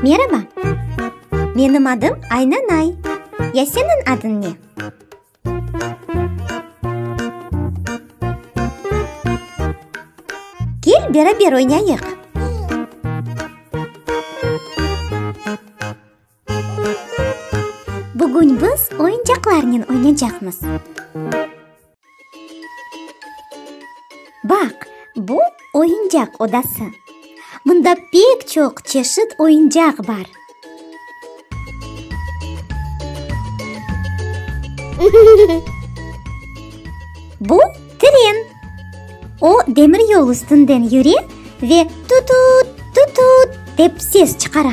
Meraba! Menim adım Aynanay. Ya seniñ adıñ ne? Kel, beraber oynayıq! Bugün biz oyuncaqlarnen oynaycaqmız. Baq, bu oyuncaq odası. Mında pek çoq çeşit oyuncaq bar. Bu tren. O, demiryol üstünden yüre ve tut-tut, tut-tut dep ses çıqara.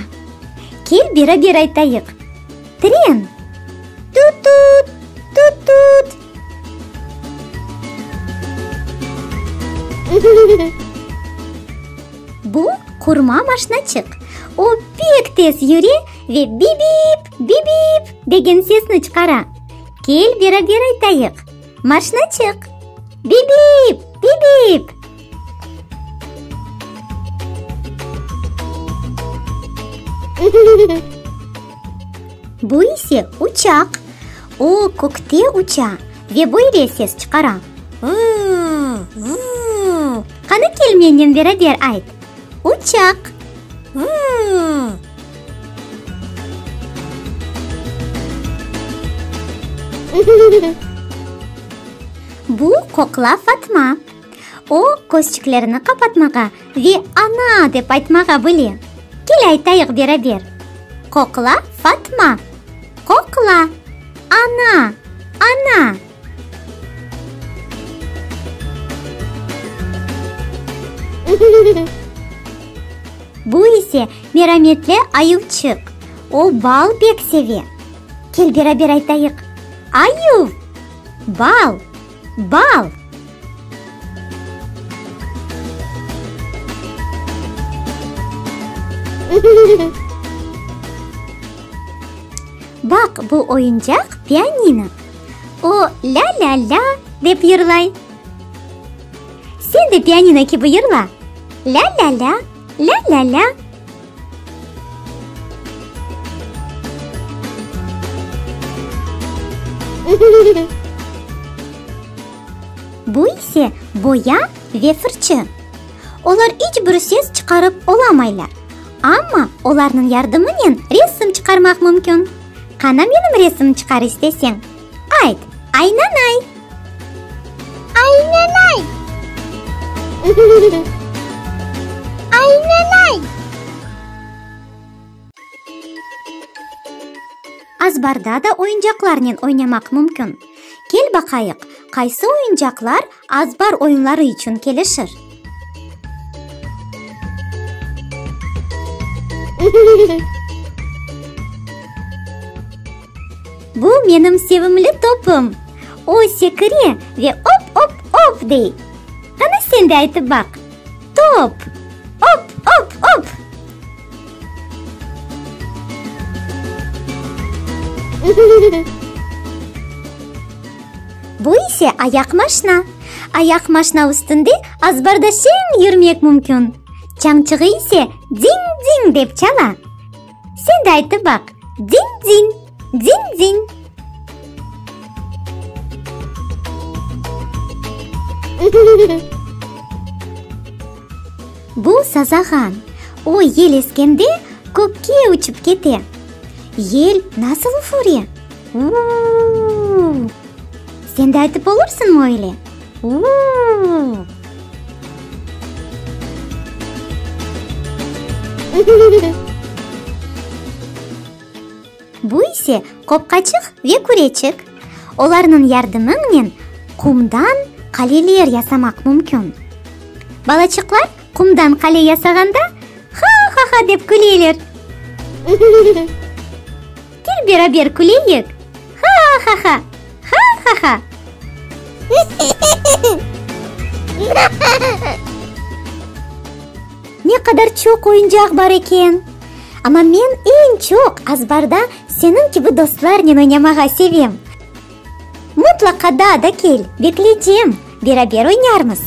Kel, beraber aytayıq, Tren! Tut-tut, tut-tut! Bu qurma maşnaçıq. O pek tez yüre ve bip-bip, bip-bip degen sesni çıqara. Kel, beraber aytayıq, Maşnaçıq! Bip-bip, bip-bip! Bu ise uçaq. O, kökte uça ve böyle ses çıqara, Vuu, vuu. Qani kel mennen beraber ayt, Uçaq! Vuu! Bu qoqla Fatma. O, közçiklerini qapatmağa ve ana dep aytmağa bile. Kel aytayıq beraber, Qoqla Fatma! Qoqla! Ana! Ana! Bu ise merametli ayuvçıq. O, bal pek seve. Kel beraber aytayıq, Ayuv! Bal! Bal! Baq, bu oyuncaq pianino. O, lâ-lâ-lâ dep yırlay. Sen de pianino kibi yırla. Lâ-lâ-lâ, lâ-lâ-lâ. Bu ise boya ve fırçı. Olar iç bir ses çıqarıp olamaylar, amma olarnıñ yardımınen resim çıqarmaq mümkün. Qana menim resim çıqar isteseñ? Ayt, aynanay! Aynanay! Aynanay! Azbarda da oyuncaqlarnen oynamaq mümkün. Kel baqayıq, qaysı oyuncaqlar azbar oyunları içün kelişir? Bu menim sevimli topum. O sekire ve op-op-op dey. Qana sen de aytıp baq. Top! Op-op-op! Bu ise ayaqmaşna. Ayaqmaşna üstünde azbarda şeñ yürmek mümkün. Çañçığı ise diñ-diñ dep çala. Sen de aytıp baq, Diñ-diñ, diñ-diñ. Bu sazağan. O, yel eskende kökke uçıp kete. Yel nasıl üfüre? Uu-uu! Sen de aytıp olursıñmı öyle? Uu-uu! Bu ise qopqaçıq ve küreçik. Olarnıñ yardımınen qumdan qaleler yasamaq mümkün. Balaçıqlar qumdan qale yasağanda, ha-ha-ha dep küleler. Kel beraber küleyik, ha-ha-ha, ha-ha-ha! Ne qadar çoq oyuncaq bar eken! Amma men eñ çoq azbarda seniñ kibi dostlarnen oynamağa sevem. Mıtlaqa daa da kel, bekleycem, beraber oynarmız.